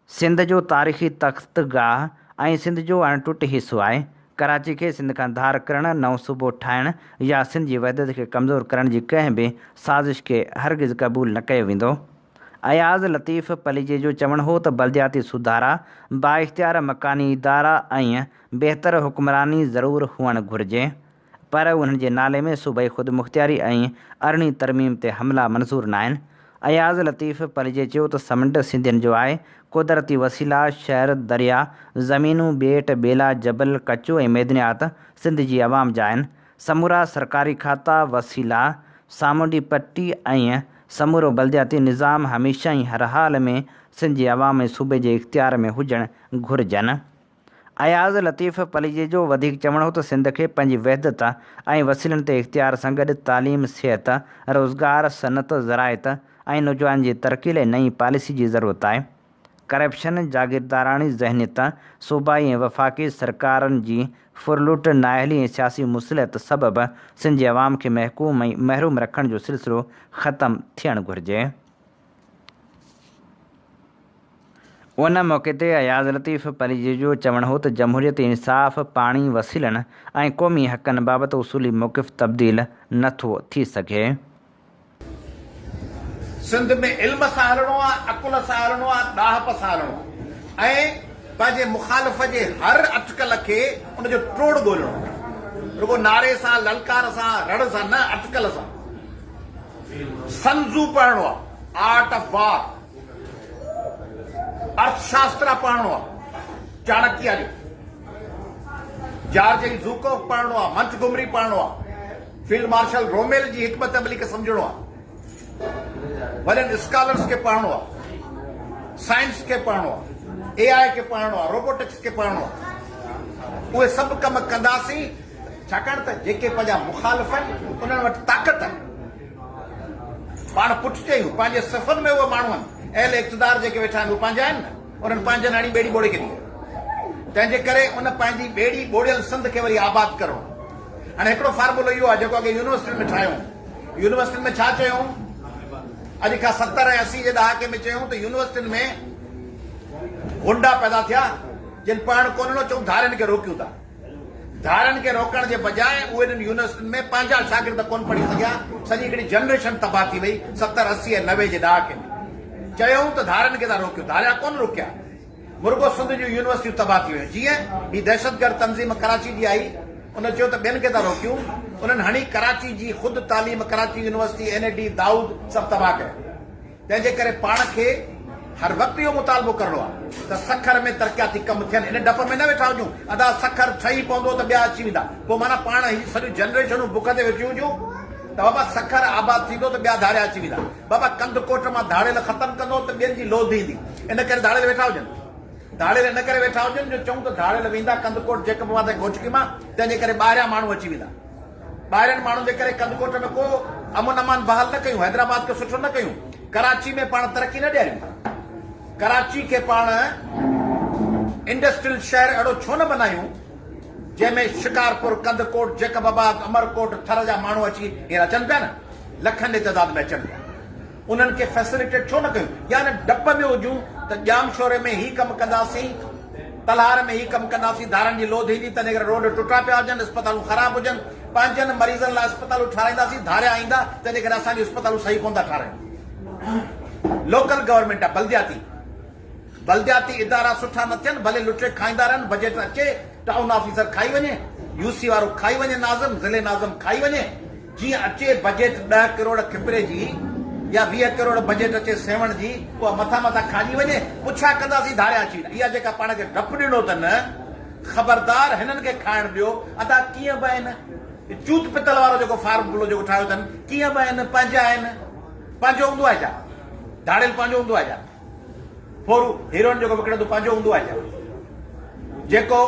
سنڌ جو تاريخي تخت گاهه ۽ سنڌ جو اڻ ٽٽ حصو آهي. ڪراچي کي سنڌ کان ڌار ڪرڻ، نئون صوبو ٺاهڻ يا سنڌ جي وحدت کي ڪمزور ڪرڻ جي ڪنهن به سازش کي هرگز قبول نه ڪيو ويندو. اياز لطيف پليجي جو چوڻ هو ته بلدياتي سڌارا، بااختيار مڪاني ادارا ۽ بهتر حڪمراني ضرور هئڻ گهرجي. پر انهن جي نالي ۾ صوبائي خودمختياري ۽ ارڙهين ترميم تي حملا منظور ناهن. اياز لطيف پليجي چيو ته سمنڊ سنڌين جو آهي، قدرتي وسيلا، شهر، دريا، زمينون، ٻيٽ، ٻيلا، جبل، ڪچو ۽ معدنيات سنڌ جي عوام جا آهن. سمورا سرڪاري کاتا، وسيلا، سامونڊي پٽي ۽ سمورو بلدياتي نظام هميشه ۽ هر حال ۾ سنڌ جي عوام ۽ صوبي جي اختيار ۾ هجڻ گهرجن. اياز لطيف پليجي جو وڌيڪ چوڻ هو ته سنڌ کي پنهنجي وحدت ۽ وسيلن تي اختيار سان گڏ تعليم، صحت، روزگار، صنعت، زراعت ۽ نوجوانن جي ترقي لاء نئين پاليسي جي ضرورت آهي. ڪرپشن، جاگيرداراڻي ذهنيت، صوبائي ۽ وفاقي سرڪارن جي ڦرلٽ، نااهلي ۽ سياسي مصلحت سبب سنڌ جي عوام کي محڪوم ۽ محروم رکڻ جو سلسلو ختم ٿيڻ گهرجي. ان موقعي تي اياز لطيف پليجي جو چوڻ هو ته جمهوريت، انصاف، پاڻي، وسيلن ۽ قومي حقن بابت اصولي موقف تبديل نه ٿو ٿي سگهي. سنڌ ۾ علم سان هلڻو آ، عقل سان هلڻو آ، ڏاهپ سان هلڻو آ ۽ پنهنجي مخالف جي هر اٽڪل کي ان جو ٽوڙ ڳولڻو آ. رڳو نعري سان، للڪار سان، رڙ سان نه، اٽڪل سان. سن زو پڙهڻو آ، آرٽ آف وار. ارٿ شاسترا پڙهڻو آ، چاڻڪيا جو، جارج اي زوڪوف پڙهڻو آ، منٽ گمري پڙهڻو آ، فيلڊ مارشل روميل جي حڪمت عملي کي سمجهڻو آ، وڏن اسڪالرس کي پڙهڻو آ، سائنس کي پڙهڻو آ، اي آء کي پڙهڻو آ، روبوٽڪس کي پڙهڻو آ. اهي سڀ ڪم ڪنداسين ڇاڪاڻ ته جيڪي پنهنجا مخالف آهن انهن وٽ طاقت آهي. پاڻ پٺتي آهيون، پنهنجي صفن ۾ اهي ماڻهو آهن، اهل اقتدار جيڪي ويٺا آهن اهي پنهنجا آهن نه، انهن پنهنجن هڻي ٻيڙي ٻوڙي ڇڏي آهي، تنهن جي ڪري ان پنهنجي ٻيڙي ٻوڙيل سنڌ کي وري آباد ڪرڻو آهي. هاڻي هڪڙو فارمولو اهو آهي جيڪو اڳي يونيورسٽين ۾ ٺاهيو هون. يونيورسٽين ۾ ڇا چيو هون؟ اڄ کان 70 ۽ 80 جي ڏهاڪي ۾ چيو هون ته يونيورسٽين ۾ غنڊا پيدا ٿيا، جن پڙهڻ ڪونه ڏنو، چئون ڌارين کي روڪيون ٿا. ڌارين کي روڪڻ جي بجاء اهي انهن يونيورسٽين ۾ پنهنجا شاگرد ڪونه پڙهي سگهيا، سڄي هڪڙي جنريشن تباهه ٿي وئي، 70، 80 ۽ 90 جي ڏهاڪي ۾ چيائون ته ڌارين کي ٿا روڪيون، ڌاريا ڪونه روڪيا، مرڳو سنڌ جون يونيورسٽيون تباهه ٿي ويون، جيئن هي دهشتگرد تنظيم ڪراچي جي آئي، ان چيو ته ٻين کي ٿا روڪيون، انهن هڻي ڪراچي جي خود تعليم، Karachi university, N E D, Dawood سڀ تباهه ڪيا. تنهن جي ڪري پاڻ کي هر وقت اهو مطالبو ڪرڻو آهي ته سکر ۾ ترقياتي ڪم ٿين، ان ڊپ ۾ نه ويٺا هجون ادا سکر ٺهي پوندو ته ٻيا اچي ويندا، پوء معنيٰ پاڻ هي سڄيون جنريشنون بک تي ويٺيون هجون ته بابا سکر آباد ٿيندو ته ٻيا ڌاريا اچي ويندا، بابا ڪنڌڪوٽ مان ڌاڙيل ختم ڪندو ته ٻين جي لوڌ ايندي، ان ڪري ڌاڙيل ويٺا هجن. ڌاڙيل ان ڪري ويٺا هجن جو چئون ته ڌاڙيل ويندا ڪنڌڪوٽ جيڪب آباد ۽ گهوٽڪي مان، تنهن جي ڪري ٻاهريان ماڻهو اچي ويندا. ٻاهرين ماڻهن جي ڪري ڪنڌڪوٽ ۾ ڪو امن امان بحال نه ڪيون، حيدرآباد کي سٺو نه ڪيون، ڪراچي ۾ پاڻ ترقي نه ڏياريون، ڪراچي کي پاڻ انڊسٽريل شهر اهڙو ڇو نه بنايون جنهن ۾ شڪارپور، ڪنڌڪوٽ، جيڪب آباد، عمرڪوٽ، ٿر جا ماڻهو اچي هينئر اچن پيا نه، لکن جي تعداد ۾ اچن پيا. انهن کي فيسليٽيٽ ڇو نه ڪيون يا ان ڊپ ۾ هجون ته ڄامشوري ۾ هي ڪم ڪنداسين، تلهار ۾ هي ڪم ڪنداسين، ڌارين جي لوڌ ايندي، تنهن ڪري روڊ ٽٽا پيا هجن، اسپتالون خراب هجن، پنهنجن مريضن لاء اسپتالون ٺاهرائينداسين، ڌاريا ايندا، تنهن ڪري اسان جون اسپتالون صحيح ڪونه ٿا ٺاهرايون. لوڪل گورنمينٽ آهي بلدياتي. بلدياتي ادارا سٺا نه ٿين، ڀلي لٽي کائيندا رهن، بجيٽ اچي، ٽائون آفيسر کائي وڃي، يو سي وارو کائي وڃي، ناظم، ضلعي ناظم کائي وڃي، جيئن اچي بجيٽ ڏهه ڪروڙ کپري جي يا 20 ڪروڙ بجيٽ اچي سيوهڻ جي، اها مٿان مٿان کاڄي وڃي، پڇا ڪنداسين ڌاريا اچي ويندا، اها جيڪا پاڻ کي ڊپ ڏنو اٿن، خبردار هنن کي کائڻ ڏيو، ادا ڪيئن به آهن، چوت پتل وارو جيڪو فارمولو جيڪو ٺاهيو اٿن، ڪيئن به آهن، پنهنجا آهن، پنهنجو هوندو آهي ڇا؟ ڌاڙيل پنهنجو هوندو آهي ڇا؟ ڦورو هيروئن جيڪو وڪڻندو پنهنجو هوندو آهي ڇا؟ جيڪو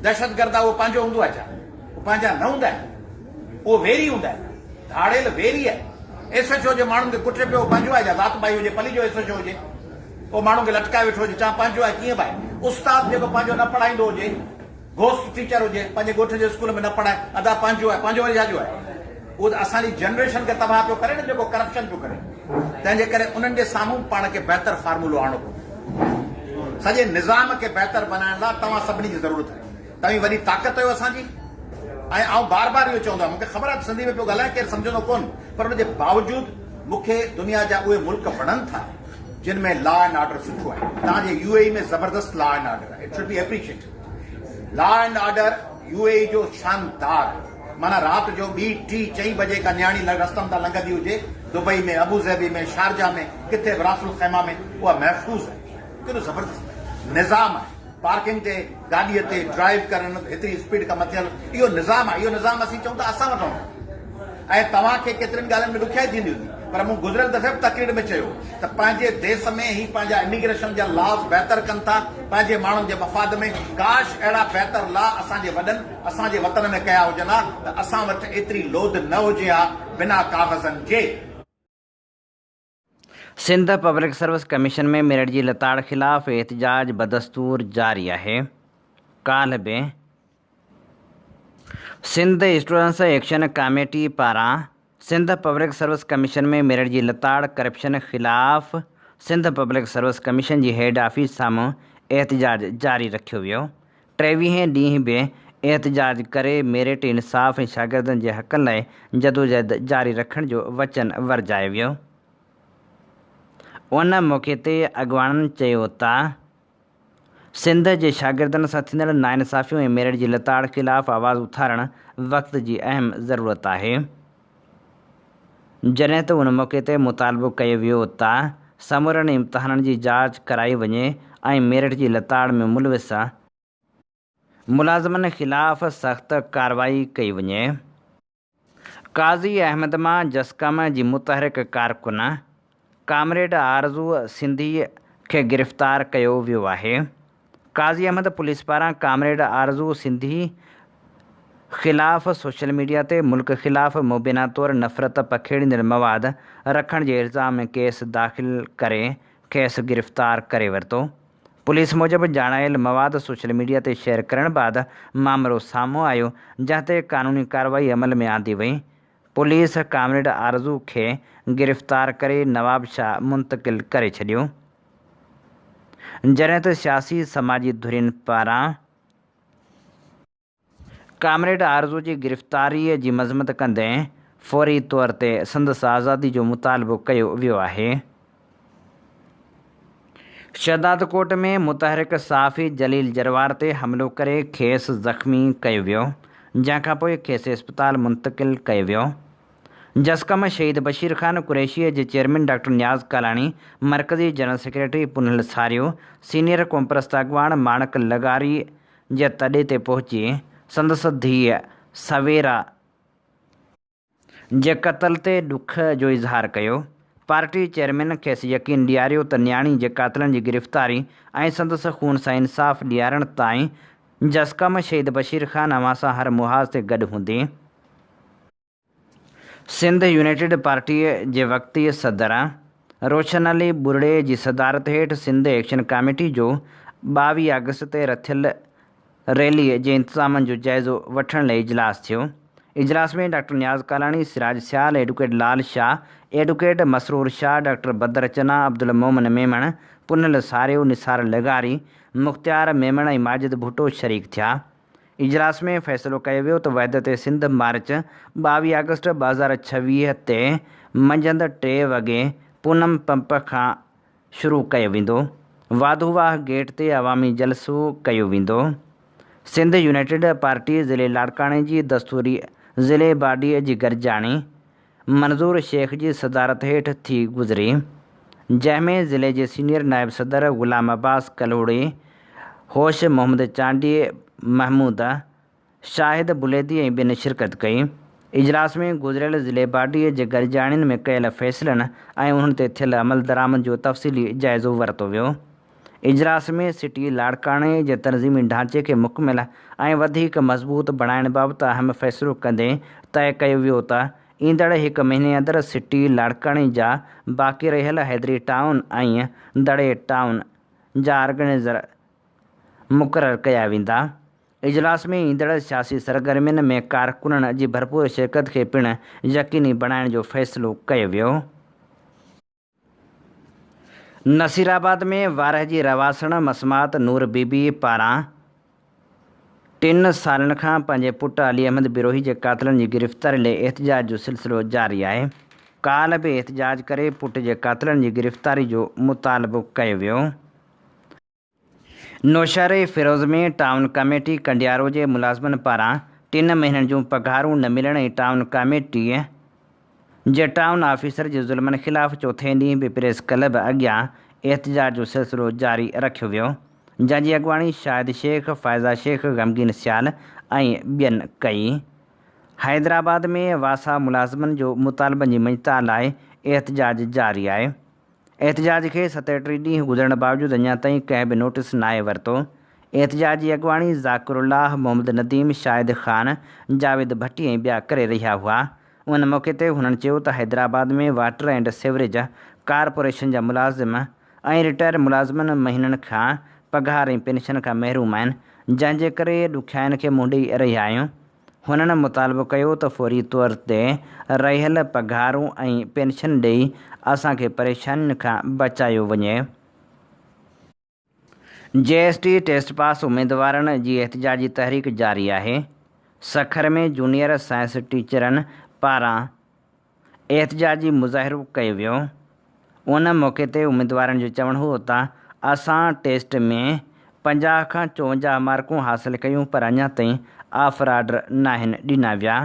دهشتگرد آهي اهو پنهنجو هوندو آهي ڇا؟ اهو پنهنجا نه هوندا آهن. اهو ويري هوندا آهن. ڌاڙيل ويري آهي. ايس ايڇ او جي ماڻهن کي ڪٽي پيو اهو پنهنجو آهي ڇا؟ ذات ڀائي هجي پليجو ايس ايڇ او هجي اهو ماڻهن کي لٽڪائي ويٺو هجي چان پنهنجو آهي ڪيئن به آهي. استاد جيڪو پنهنجو نه پڙهائيندو هجي گهوسٽ ٽيچر هجي پنهنجي ڳوٺ جي اسڪول ۾ نه پڙهائي ادا پنهنجو آهي پنهنجو وري ڇا جو آهي؟ اهو ته اسان جي جنريشن کي تباهه پيو ڪري نه جيڪو ڪرپشن پيو ڪري تنهن جي ڪري انهن جي سامهون پاڻ کي بهتر فارمولو آڻڻو پوندو سڄي نظام کي بهتر بنائڻ لاء توهان سڀني جي ضرورت آهي توهين وڏي طاقت آهيو اسان جي ۽ آئون بار بار اهو چوندو آهيان مون کي خبر آهي ته سنڌي ۾ پيو ڳالهايان ڪير سمجهندو ڪونه پر ان جي باوجود مون کي دنيا جا اهي ملڪ وڻن ٿا جن ۾ لا اينڊ آرڊر سٺو آهي توهان جي يو اي اي ۾ زبردست لا اينڊ آرڊر آهي it should be appreciated law and order U A E جو شاندار آهي. معنيٰ رات جو ٻي، ٽي، چئين بجي ڪا نياڻي رستن تان لنگهندي هجي، دبئي ۾، ابوظهبي ۾، شارجه ۾، ڪٿي به راس الخيمه ۾ اها محفوظ آهي. ڪيڏو زبردست نظام آهي. پارڪنگ تي گاڏيء تي ڊرائيو ڪرڻ، هيتري اسپيڊ کان مٿي هلڻ، اهو نظام آهي. اهو نظام اسين چئون ٿا اسان وٽ هئڻ کپي. ۽ توهان کي ڪيترين ڳالهين ۾ ڏکيائي ٿيندي هوندي پر مون گذريل دفعي به تقرير ۾ چيو ته پنهنجي ديس ۾ هي پنهنجا اميگريشن جا لاز بهتر ڪن ٿا پنهنجي ماڻهن جي مفاد ۾ ڪاش اهڙا بهتر لا اسان جي وڏن اسان جي وطن ۾ ڪيا هجن ها ته اسان وٽ ايتري لوڌ نه هجي ها بنا ڪاغذن جي. Sindh public service commission ۾ merit جي لتاڙ خلاف احتجاج بدستور جاري آهي، ڪالهه به سنڌ اسٽوڊنٽس ايڪشن ڪاميٽي پاران Sindh public service commission ۾ merit جي لتاڙ ڪرپشن خلاف سنڌ پبلڪ سروس ڪميشن جي هيڊ آفيس سامهون احتجاج جاري رکيو ويو. ٽيويهين ڏينهن به احتجاج ڪري ميرٽ انصاف ۽ شاگردن جي حقن لاء جدوجهد جاري رکڻ جو وچن ورجايو ويو. ان موقعي تي اڳواڻن چيو ته. سنڌ جي شاگردن سان ٿيندڙ ناانصافيون ۽ ميرٽ جي لتاڙ خلاف آواز اٿارڻ وقت جي اهم ضرورت آهي. جڏهن ته ان موقعي تي مطالبو ڪيو ويو ته سمورن امتحانن جي جاچ ڪرائي وڃي ۽ ميرٽ جي لتاڙ ۾ ملوث ملازمن خلاف سخت ڪارروائي ڪئي وڃي. قاضي احمد مان جسقم جي متحرڪ ڪارڪن ڪامريڊ آرزو سنڌي کي گرفتار ڪيو ويو آهي. قاضي احمد پوليس پاران ڪامريڊ آرزو سنڌي خلاف سوشل ميڊيا تي ملڪ خلاف مبينا طور نفرت پکيڙيندڙ مواد رکڻ جي الزام ۾ ڪيس داخل ڪري کيس گرفتار ڪري ورتو. پوليس موجب ڄاڻايل مواد سوشل ميڊيا تي شيئر ڪرڻ بعد مامرو سامهون آيو، جنهن تي قانوني ڪارروائي عمل ۾ آندي وئي. پوليس ڪامريڊ آرزو کي گرفتار ڪري نوابشاهه منتقل ڪري ڇڏيو. جڏهن ته سياسي سماجي ڌرين پاران ڪامريڊ آرزو جي گرفتاريء جي مذمت ڪندي فوري طور تي سندس آزادي جو مطالبو ڪيو ويو آهي. شهدادڪوٽ ۾ متحرڪ صحافي جليل جروار تي حملو ڪري کيس زخمي ڪيو ويو، جنهن کانپوء کيس اسپتال منتقل ڪيو ويو. جسقم شهيد بشير خان قريشيء جي چيئرمين ڊاڪٽر نياز ڪالاڻي، مرڪزي جنرل سيڪريٽري پنهل ساريو، سينيئر قومپرست اڳواڻ ماڻڪ لغاري جي تڏي تي پهچي سندس ڌيء سويرا جي قتل تي ڏک جو اظهار ڪيو. پارٽي چيئرمين کيس يقين ڏياريو ته نياڻي جي قاتلن جي گرفتاري ۽ سندس خون سان انصاف ڏيارڻ تائين جسقم شهيد بشير خان اوهان سان هر محاذ تي گڏ هوندي. سنڌ يونائيٽيڊ پارٽيء جي وقتي صدر روشن علي ٻرڙي جي صدارت هيٺ سنڌ ايڪشن ڪاميٽي جو 22 آگسٽ تي رٿيل ريلي جي انتظامن جو جائزو وٺڻ لئي اجلاس ٿيو. اجلاس ۾ doctor Niaz Kalani, Siraj Sial, advocate Lal Shah, advocate Masroor Shah, doctor Badar Channa, Abdul Momin Memon, Punhal Sario, Nisar لغاري، مختيار ميمڻ ۽ ماجد ڀٽو شريڪ ٿيا. اجلاس ۾ فيصلو ڪيو ويو ته وحدت سنڌ مارچ 22 آگسٽ 2026 تي منجهند ٽي وڳي پونم پمپ کان شروع ڪيو ويندو، واڌو واهه گيٽ تي عوامي جلسو ڪيو ويندو. سنڌ يونائيٽيڊ پارٽي ضلعي لاڙڪاڻي جي دستوري ضلعي باڊيء جي گڏجاڻي منظور شيخ جي صدارت هيٺ ٿي گذري، جنهن ۾ ضلعي جي سينيئر نائب صدر غلام عباس ڪلهوڙي، هوش محمد چانڊيي، محمود، شاهد بليدي ۽ ٻين شرڪت ڪئي. اجلاس ۾ گذريل ضلعي باڊيء جي گڏجاڻين ۾ ڪيل فيصلن ۽ انهن تي ٿيل عملدرآمد جو تفصيلي جائزو ورتو ويو. اجلاس ۾ سٽي لاڙڪاڻي جي تنظيمي ڍانچي کي مڪمل ۽ وڌيڪ مضبوط بڻائڻ بابت اهم فيصلو ڪندي طئي ڪيو ويو ته ايندڙ هڪ مهيني اندر سٽي لاڙڪاڻي جا باقي رهيل حيدري ٽائون ۽ دڙي ٽائون جا آرگنائيزر مقرر ڪيا ويندا. اجلاس ۾ ايندڙ سياسي سرگرمين ۾ ڪارڪنن جي ڀرپور شرڪت کي پڻ يقيني بڻائڻ جو فيصلو ڪيو ويو. نصيرآباد ۾ وارهه جي رهواسڻ مسمات نور بي بي پاران ٽن سالن کان پنهنجي پٽ علي احمد بروهي جي قاتلن جي گرفتاري لئي احتجاج جو سلسلو جاري آهي. ڪالهه به احتجاج ڪري پٽ جي قاتلن جي گرفتاري جو مطالبو ڪيو ويو. نوشهري فيروز ۾ ٽائون ڪميٽي ڪنڊيارو جي ملازمن پاران ٽن مهينن جون پگهارون نه ملڻ ۽ ٽائون ڪميٽي جي ٽائون آفيسر جي ظلمن خلاف چوٿين ڏينهن به پريس ڪلب اڳيان احتجاج جو سلسلو جاري رکيو ويو جنهن جي اڳواڻي شاهد شيخ، فائزه شيخ، غمگين سيال ۽ ٻين ڪئي. حيدرآباد ۾ واسا ملازمن جو مطالبن جي مڃتا لاء احتجاج جاري آهي. احتجاج کي 37 ڏينهن گذرڻ باوجود اڃا تائين ڪنهن به نوٽيس ناهي ورتو. احتجاج جي اڳواڻي ذاڪر الله، محمد نديم، شاهد خان، جاويد ڀٽي ۽ ٻيا ڪري رهيا هئا. ان موقعي تي هنن چيو ته Hyderabad ۾ water and sewerage corporation جا ملازم ۽ رٽائر ملازمن مهينن کان پگهار ۽ پينشن کان محروم آهن جنهن جي ڪري ڏکيائين کي منهن ڏئي رهيا آهيون. هنن مطالبو ڪيو ته فوري طور تي رهيل پگهارون ۽ پينشن ڏئي اسان کي پريشانين کان بچايو وڃي. جي ايس ٽي ٽيسٽ پاس اميدوارن جي احتجاجي تحريڪ جاري آهي، سکر ۾ جونيئر سائنس ٽيچرن پاران احتجاجي مظاهرو ڪيو ويو. ان موقعي تي اميدوارن جو چوڻ هو ته اسان ٽيسٽ ۾ 50 کان 54 مارڪون حاصل ڪيون پر اڃا تائين آفر آرڊر ناهن ڏنا ويا.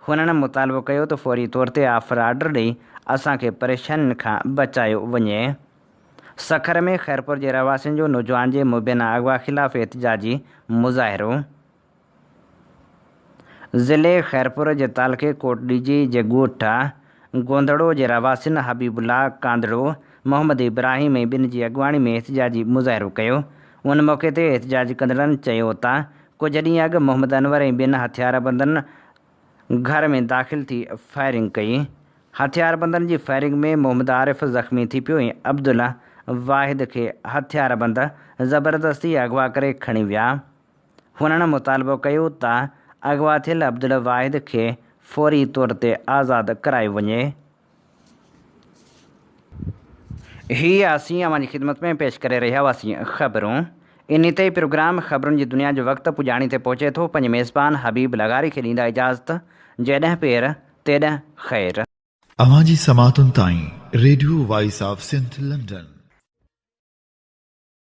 هنن مطالبو ڪيو ته فوري طور تي آفر آرڊر ڏئي اسان کي پريشانين کان بچايو وڃي. سکر ۾ خيرپور جي رهواسين جو نوجوان جي مبينا اغوا خلاف احتجاجي مظاهرو. ضلعي خيرپور جي تعلقي ڪوٽڏيجي جي ڳوٺ گوندڙو جي رهواسين حبيب الله ڪانڌڙو، محمد ابراهيم ۽ ٻين جي اڳواڻي ۾ احتجاجي مظاهرو ڪيو. ان موقعي تي احتجاج ڪندڙن چيو ته ڪجهه ڏينهن اڳ محمد انور ۽ ٻين هٿياربندن گهر ۾ داخل ٿي فائرنگ ڪئي. هٿياربندن جي فائرنگ ۾ محمد عارف زخمي ٿي پيو ۽ عبدالواحد کي هٿياربند زبردستي اغوا ڪري کڻي ويا. هنن مطالبو ڪيو ته اغوا ٿيل عبدالواحد کي فوري طور تي آزاد ڪرايو وڃي. هي اسين اوهان جي خدمت ۾ پيش ڪري رهيا هئاسين خبرون. انهي تي ئي پروگرام خبرن جي دنيا جو وقت پڄاڻي تي پهچي ٿو. پنهنجي ميزبان حبيب لغاري کي ڏيندا اجازت. جيڏهن پير تيڏهن خير. اوهان جي سماعتن تائين radio voice of Sindh London.